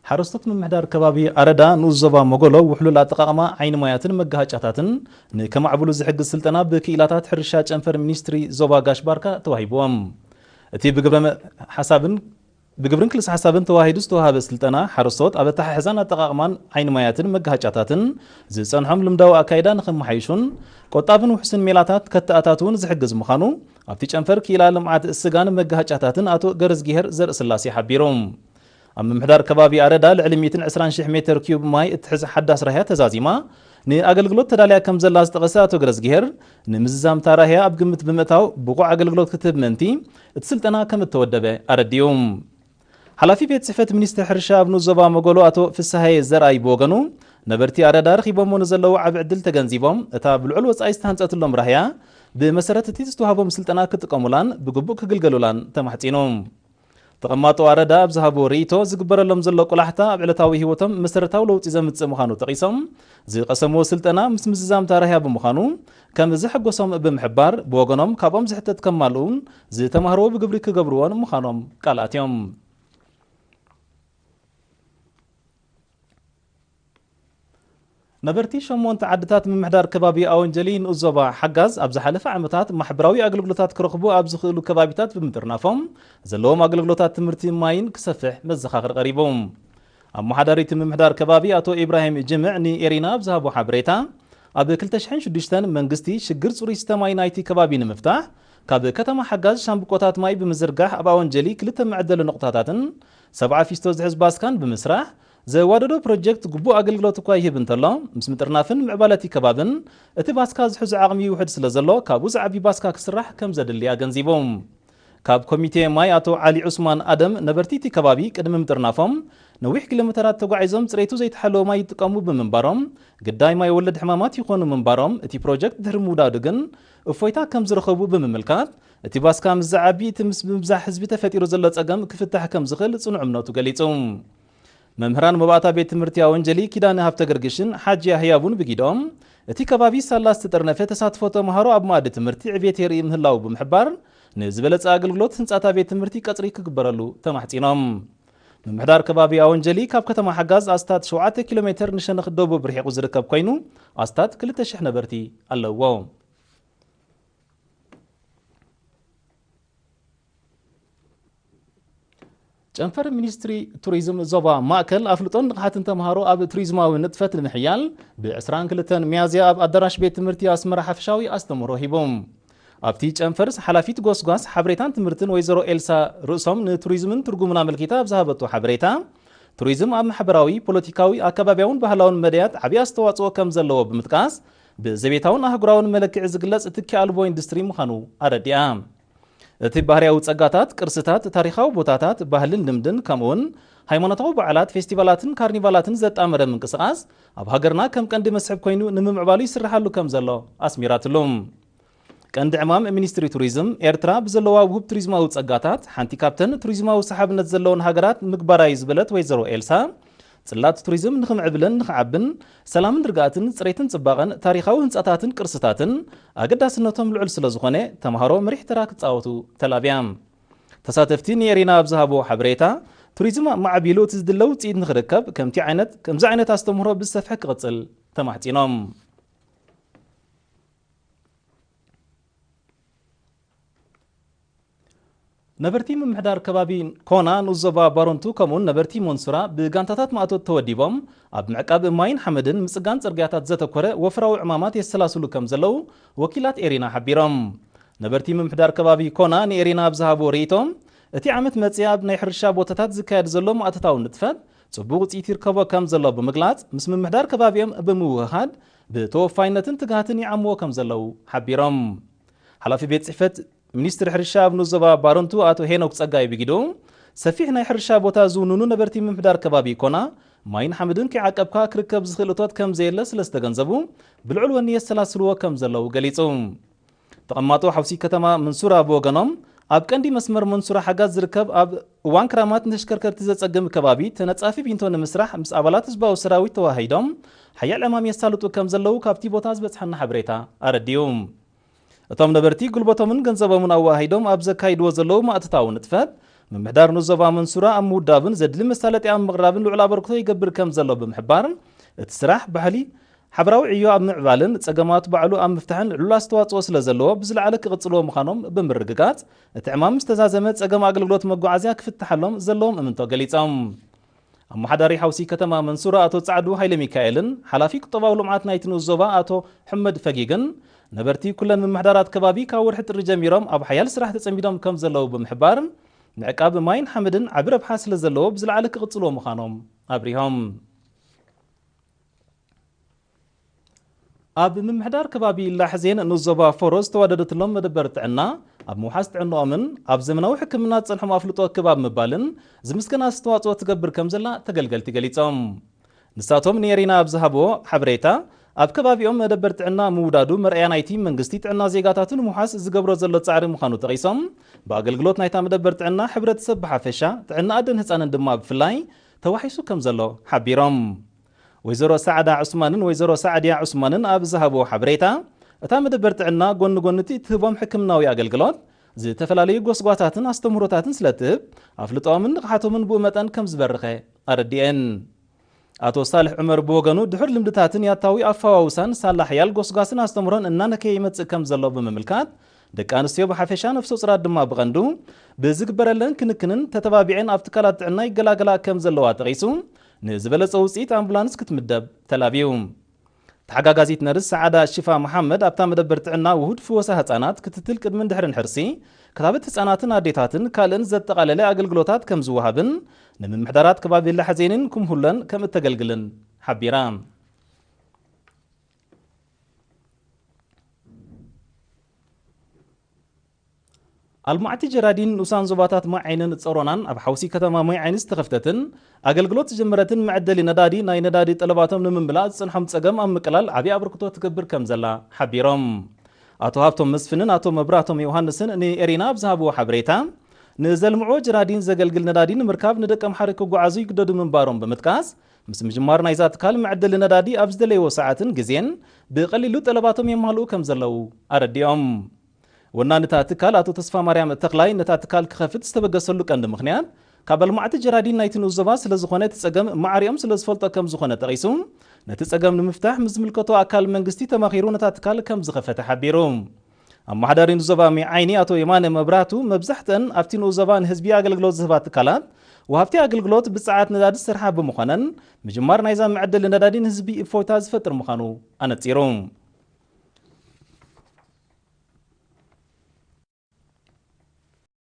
ሓረስቶት ምምሕዳር ከባቢ ኣረዳ ንኡስ ዞባ መጎሎ ውሕሉል ኣጠቓቕማ ዓይኒ ማያትን መጋሃጫታትን ንከማዕብሉ ዝሕግዝ ስልጠና ብክኢላታት ሕርሻ ጨንፈር ሚኒስትሪ ዞባ ጋሽ ባርካ ተዋሂብዎም። እቲ ብግብረ መ-፣ ሓሳብን ብግብርን ክልስ ሓሳብን ተዋሂዱ ዝተዋሃበ ስልጠና ሓረስቶት ኣብ ኣተሓሕዛን ኣጠቓቕማን ዓይኒ ማያትን መጋሃጫታትን ዝጸንሖም ልምዳዊ ኣካይዳ ንኸመሓይሹን ቆጣብን ውሕስን ሜላታት ከተኣታትውን ዝሕግዝ ምዃኑ ኣብቲ ጨንፈር ክኢላ ልምዓት ስጋን መጋሃጫታትን ኣቶ ገረዝጊሄር ዘርእስላሴ ሓቢሩ። ኣብ ምምሕዳር ከባቢ ኣረዳ ልዕሊ ሚእትን ዕስራን ሽሕ ሜትር ኪዩብ ማይ እትሕዝ ሓዳስ ራህያ ተዛዚማ ንኣገልግሎት ተዳልያ ከም ዘላ ዝጠቐሰ ኣቶ ገረዝጊሄር፣ ንምዝዛም እታ ራህያ ኣብ ግምት ብምእታው ብቑዕ ኣገልግሎት ክትህብ ምእንቲ እቲ ስልጠና ከም እተወደበ ኣረዲኡ። ሓላፊ ቤት ጽሕፈት ሚኒስትሪ ሕርሻ ኣብ ንኡስ ዞባ መጎሎ ኣቶ ፍስሃየ ዘርኣይ ብወገኑ፣ ነበርቲ ኣረዳ ረኺቦሞ ንዘለዉ ዓቢ ዕድል ተገንዚቦም፣ እታ ብልዑል ወጻኢ ዝተሃንጸትሎም ራህያ ብመሰረት እቲ ዝተዋህቦም ስልጠና ክጥቀሙላን ብግቡእ ክግልገሉላን ተማሕጺኑ። ተቐማጦ ኣረዳ ኣብ ዝሃብዎ ርእይቶ፣ ዝግበረሎም ዘሎ ቆላሕታ ኣብ ዕለታዊ ህይወቶም መሰረታዊ ለውጢ ዘምጽእ ምዃኑ ጠቒሶም፣ ዝቐሰምዎ ስልጠና ምስ ምዝዛም ታራህያ ብምዃኑ ከም ዘሐጎሶም ብምሕባር፣ ብወገኖም ካብኦም ዝሕተት ከማልኡ ዝተማህርዎ ብግብሪ ክገብርዎን ምዃኖም ቃል ኣትዮም። ነበርቲ ሸሞንተ ዓድታት ምምሕዳር ከባቢ ኣወንጀሊ ንኡስ ዞባ ሓጋዝ ኣብ ዝሓለፈ ዓመታት ማሕበራዊ ኣገልግሎታት ክረኽቡ ኣብ ዝኽእሉ ከባቢታት ብምጥርናፎም ዘለዎም ኣገልግሎታት ትምህርቲ ማይን ክሰፍሕ መዘኻኽር ቀሪቡ። ኣመሓዳሪ እቲ ምምሕዳር ከባቢ ኣቶ ኢብራሂም ጅምዕ ንኤሪና ኣብ ዝሃቦ ሓበሬታ፣ ኣብ ክልተ ሽሕን ሽዱሽተን መንግስቲ ሽግር ጽሩይ ዝስተ ማይ ናይቲ ከባቢ ንምፍታሕ ካብ ከተማ ሓጋዝ ሻምብቆታት ማይ ብምዝርጋሕ ኣብ ኣወንጀሊ ክልተ መዐደሊ ነቑጣታትን ሰብዓ ፊስቶ ዝሕዝ ባስካን ብምስራሕ ዘዋደዶ ፕሮጀክት ግቡእ ኣገልግሎት እኳ ይህብ እንተሎ፣ ምስ ምጥርናፍን ምዕባለ እቲ ከባብን እቲ ባስካ ዝሕዞ ዓቕሚ ይውሕድ ስለ ዘሎ ካብኡ ዝዓቢ ባስካ ክስራሕ ከም ዘድሊ ኣገንዚቡ። ካብ ኮሚቴ ማይ ኣቶ ዓሊ ዑስማን ኣደም፣ ነበርቲ እቲ ከባቢ ቅድሚ ምጥርናፎም ነዊሕ ኪሎ ሜተራት ተጓዒዞም ጽሬቱ ዘይተሓለወ ማይ ይጥቀሙ ብምንባሮም፣ ግዳይ ማይ ወለድ ሕማማት ይኾኑ ምንባሮም፣ እቲ ፕሮጀክት ድሕሪ ምውዳዱ ግን እፎይታ ከም ዝረኸቡ ብምምልካት፣ እቲ ባስካ ምስ ዝዓቢ እቲ ምስ ምብዛሕ ህዝቢ ተፈጢሩ ዘሎ ጸገም ክፍታሕ ከም ዝኽእል ጽኑዕ እምነቱ ገሊጹ። መምህራን መባእታ ቤት ትምህርቲ ኣወንጀሊ ኪዳነ ሃብተ ገርግሽን ሓጂ ያህያ ቡን ብጊዶም፣ እቲ ከባቢ ሳላ ዝተጠርነፈ ተሳትፎ ተምሃሮ ኣብ መኣዲ ትምህርቲ ዕቤት የርኢ ምህላው ብምሕባር፣ ንዝበለጸ ኣገልግሎት ህንጻታ ቤት ትምህርቲ ቀጽሪ ክግበረሉ ተማሕጺኖም። ምምሕዳር ከባቢ ኣወንጀሊ ካብ ከተማ ሓጋዝ ኣስታት ሸውዓተ ኪሎ ሜትር ንሸነኽ ደቡብ ርሒቑ ዝርከብ ኮይኑ፣ ኣስታት ክልተ ሽሕ ነበርቲ ኣለውዎ። ጨንፈር ሚኒስትሪ ቱሪዝም ዞባ ማእከል ኣፍልጦን ንቕሓትን ተምሃሮ ኣብ ቱሪዝማዊ ንጥፈት ንምሕያል ብ ዕስራን ክልተን ሚያዝያ ኣብ ኣዳራሽ ቤት ትምህርቲ ኣስመራ ሓፈሻዊ ኣስተምህሮ ሂቡ። ኣብቲ ጨንፈር ሓላፊት ጎስጓስ ሓበሬታን ትምህርትን ወይዘሮ ኤልሳ ርእሶም ንቱሪዝምን ትርጉምን ኣመልኪታ ኣብ ዝሃበቶ ሓበሬታ፣ ቱሪዝም ኣብ ማሕበራዊ፣ ፖለቲካዊ፣ ኣከባቢያውን ባህላውን መዳያት ዓቢ ኣስተዋጽኦ ከም ዘለዎ ብምጥቃስ፣ ብዘቤታውን ኣህጉራውን መለክዒ ዝግለጽ ትኪ ኣልቦ ኢንዱስትሪ ምዃኑ ኣረዲኣ። እቲ ባህርያዊ ጸጋታት፣ ቅርስታት፣ ታሪኻዊ ቦታታት፣ ባህልን ልምድን፣ ከምኡውን ሃይማኖታዊ በዓላት፣ ፌስቲቫላትን ካርኒቫላትን ዘጣመረ ምንቅስቓስ፣ ኣብ ሃገርና ከም ቀንዲ መስሕብ ኮይኑ ንምምዕባሉ ይስርሓሉ ከም ዘሎ ኣስሚራትሉ። ቀንዲ ዕማም ሚኒስትሪ ቱሪዝም፣ ኤርትራ ብዘለዋ ውሁብ ቱሪዝማዊ ጸጋታት፣ ሓንቲ ካብተን ቱሪዝማዊ ሰሓብነት ዘለወን ሃገራት ምግባራ እዩ ዝበለት ወይዘሮ ኤልሳ፣ ጽላት ቱሪዝም ንኽምዕብልን ንኽዓብን፣ ሰላምን ርግኣትን፣ ጽሬትን ጽባቐን፣ ታሪኻዊ ህንጻታትን ቅርስታትን ኣገዳስነቶም ልዑል ስለ ዝኾነ፣ ተምሃሮ መሪሕ ተራ ክጻወቱ ተላብያ። ተሳተፍቲ ንኤሪና ኣብ ዝሃብዎ ሓበሬታ፣ ቱሪዝም ኣማዕቢሉ እቲ ዝድለ ውጽኢት ንኽርከብ፣ ከምቲ ዓይነት፣ ከምዚ ዓይነት ኣስተምህሮ ብዝሰፍሐ ክቕጽል ተማሕጺኖም። ነበርቲ ምምሕዳር ከባቢ ኮና ንኡስ ዞባ ባሮንቱ ከምኡውን ነበርቲ ሞንሱራ ብጋንታታት ማእቶት ተወዲቦም ኣብ ምዕቃብ ማይን ሓመድን ምጽጋን ጽርግያታት ዘተኮረ ወፍራዊ ዕማማት የሰላስሉ ከም ዘለዉ ወኪላት ኤሪና ሓቢሮም። ነበርቲ ምምሕዳር ከባቢ ኮና ንኤሪና ኣብ ዝሃብዎ ርእይቶ፣ እቲ ዓመት መጽኢ ኣብ ናይ ሕርሻ ቦታታት ዝካየድ ዘሎ ማእቶታዊ ንጥፈት ጽቡቕ ውጽኢት ይርከቦ ከም ዘሎ ብምግላጽ፣ ምስ ምምሕዳር ከባቢኦም ብምውህሃድ ብተወፋይነትን ትግሃትን ይዓምዎ ከም ዘለዉ ሓቢሮም። ሓላፊ ቤት ጽሕፈት ሚኒስትሪ ሕርሻ ኣብ ንኡስ ዞባ ባረንቱ ኣቶ ሄኖክ ጸጋይ ብጊዱ፣ ሰፊሕ ናይ ሕርሻ ቦታ ዝውንኑ ነበርቲ ምምሕዳር ከባቢ ኮና፣ ማይን ሓመድን ከይዓቀብካ ክርከብ ዝኽእል እቶት ከም ዘየለ ስለ ዝተገንዘቡ፣ ብልዑል ወኒ የሰላስልዎ ከም ዘለዉ ገሊጹ። ተቐማጦ ሓውሲ ከተማ መንሱራ ብወገኖም፣ ኣብ ቀንዲ መስመር መንሱራ ሓጋዝ ዝርከብ ኣብ እዋን ክራማት ንተሽከርከርቲ ዘጸግም ከባቢ ተነጻፊ ቢንቶ ንምስራሕ ምስ ኣባላት ህዝባዊ ሰራዊት ተዋሃሂዶም ሓያል ዕማም የሳልጡ ከም ዘለዉ ካብቲ ቦታ ዝበጽሐና ሓበሬታ ኣረዲኡ። እቶም ነበርቲ ጉልበቶምን ገንዘቦምን ኣወሃሂዶም ኣብ ዘካይድዎ ዘለዉ ማእቶታዊ ንጥፈት፣ ምምሕዳር ንዞባ መንሱራ ኣብ ምውዳብን ዘድሊ መሳለጢ ኣብ ምቕራብን ልዑል ኣበርክቶ ይገብር ከም ዘሎ ብምሕባር፣ እቲ ስራሕ ባህሊ ሓበራዊ ዕዮ ኣብ ምዕባልን ጸገማት ባዕሉ ኣብ ምፍታሕን ልዑል ኣስተዋጽኦ ስለ ዘለዎ ብዝለዓለ ክቕጽልዎ ምዃኖም ብምርግጋጽ፣ እቲ ዕማም ዝተዛዘመ ጸገም ኣገልግሎት መጓዓዝያ ክፍትሓሎም ዘለዎም እምንቶ ገሊጾም። ኣመሓዳሪ ሓውሲ ከተማ መንሱራ ኣቶ ጻዕዱ ሃይለ ሚካኤልን ሓላፊ ቁጠባዊ ልምዓት ናይቲ ንኡስ ዞባ ኣቶ ሕመድ ፈጊግን ነበርቲ ኩለን ምምሕዳራት ከባቢ ካብ ወርሒ ጥሪ ጀሚሮም ኣብ ሓያል ስራሕ ተጸሚዶም ከም ዘለዉ ብምሕባር፣ ምዕቃብ ማይን ሓመድን ዓቢ ረብሓ ስለ ዘለዎ ብዝለዓለ ክቕጽልዎ ምዃኖም ኣብሪሆም። ኣብ ምምሕዳር ከባቢ ላሕዜን ንኡስ ዞባ ፎሮ ዝተዋደደትሎም መደበር ጥዕና ኣብ ምውሓስ ጥዕንኦምን ኣብ ዘመናዊ ሕክምና ዝጸንሖም ኣፍልጦ ክባብ ምባልን ዝምስገን ኣስተዋጽኦ ትገብር ከም ዘላ ተገልገልቲ ገሊጾም። ንሳቶም ንኤሪና ኣብ ዝሃብዎ ሓበሬታ፣ ኣብ ከባቢኦም መደበር ጥዕና ምውዳዱ መርኣያ ናይቲ መንግስቲ ጥዕና ዜጋታቱ ንምውሓስ ዝገብሮ ዘሎ ጻዕሪ ምዃኑ ጠቒሶም፣ ብኣገልግሎት ናይታ መደበር ጥዕና ሕብረተሰብ ብሓፈሻ ጥዕና ኣደን ህጻንን ድማ ብፍላይ ተዋሒሱ ከም ዘሎ ሓቢሮም። ወይዘሮ ሳዕዳ ዑስማንን ወይዘሮ ሳዕድያ ዑስማንን ኣብ ዝሃብዎ ሓበሬታ፣ እታ መደበር ጥዕና ጎኒ ጎኒ እቲ እትህቦም ሕክምናዊ ኣገልግሎት ዝተፈላለዩ ጎስጓሳትን ኣስተምህሮታትን ስለ እትህብ ኣፍልጦኦምን ንቕሓቶምን ብኡ መጠን ከም ዝበርኸ ኣረዲኤን። ኣቶ ሳልሕ ዑመር ብወገኑ ድሑር ልምድታትን ያታዊ ኣፈዋውሳን ሳላ ሓያል ጎስጓስን ኣስተምህሮን እናነከየ ይመጽእ ከም ዘሎ ብምምልካት፣ ደቂ ኣንስትዮ ብሓፈሻ ነፍሰ ጹራት ድማ ብቐንዱ ብዝግበረለን ክንክንን ተተባቢዐን ኣብ ትካላት ጥዕና ይገላገላ ከም ዘለዋ ጠቒሱ፣ ንዝበለጸ ውጽኢት ኣምቡላንስ ክትምደብ ተላብዩ። ተሓጋጋዚት ነርስ ሰዓዳ ሽፋ መሓመድ ኣብታ መደበር ጥዕና ውሁድ ፍወሳ ህጻናት ክትትል ቅድምን ድሕርን ሕርሲ፣ ክታበት ህጻናትን ኣዴታትን ካልእን ዘጠቓለለ ኣገልግሎታት ከም ዝወሃብን ንምምሕዳራት ከባቢ ላሕዜንን ኩምሁለን ከም እተገልግልን ሓቢራ። ኣልማዕቲ ጀራዲን ንኡሳን ዞባታት ማይ ዓይንን ጸሮናን ኣብ ሓውሲ ከተማ ማይ ዓይኒ ዝተኸፍተትን ኣገልግሎት ዝጀመረትን መዐደሊ ነዳዲ ናይ ነዳዲ ጠለባቶም ንምምላእ ዝጸንሖም ጸገም ኣብ ምቅላል ዓብዪ ኣበርክቶ ትገብር ከም ዘላ ሓቢሮም። ኣቶ ሃብቶም መስፍንን ኣቶ መብራቶም ዮሃንስን ንኤሪና ኣብ ዝሃብዎ ሓበሬታ፣ ንዘልምዕዎ ጀራዲን ዘገልግል ነዳዲ ንምርካብ ንደቂ ኣምሓረ ክጓዓዙ ይግደዱ ምንባሮም ብምጥቃስ፣ ምስ ምጅማር ናይዛ ትካል መዐደሊ ነዳዲ ኣብ ዝደለይዎ ሰዓትን ግዜን ብቐሊሉ ጠለባቶም የማልኡ ከም ዘለዉ ኣረዲኦም። ወናኒ እታ ትካል ኣቶ ተስፋ ማርያም ተኽላይ ነታ ትካል ክኸፍት ዝተበገሰሉ ቀንዲ ምኽንያት ካብ ኣልማዕቲ ጀራዲን ናይቲ ንኡስ ዞባ ስለ ዝኾነ እቲ ጸገም ማዕሪኦም ስለ ዝፈልጦ ከም ዝኾነ ጠቒሱ፣ ነቲ ጸገም ንምፍታሕ ምስ ዝምልከቶ ኣካል መንግስቲ ተማኺሩ ነታ ትካል ከም ዝኸፈተ ሓቢሩ። ኣመሓዳሪ ንኡስ ዞባ ማይ ዓይኒ ኣቶ የማነ መብራህቱ መብዛሕትአን ኣብቲ ንኡስ ዞባ ንህዝቢ ኣገልግሎት ዝህባ ትካላት ወሃብቲ ኣገልግሎት ብጸዓት ነዳዲ ዝሰርሓ ብምዃነን ምጅማር ናይዛ መዐደሊ ነዳዲ ንህዝቢ እፎይታ ዝፈጥር ምዃኑ ኣነጺሩ።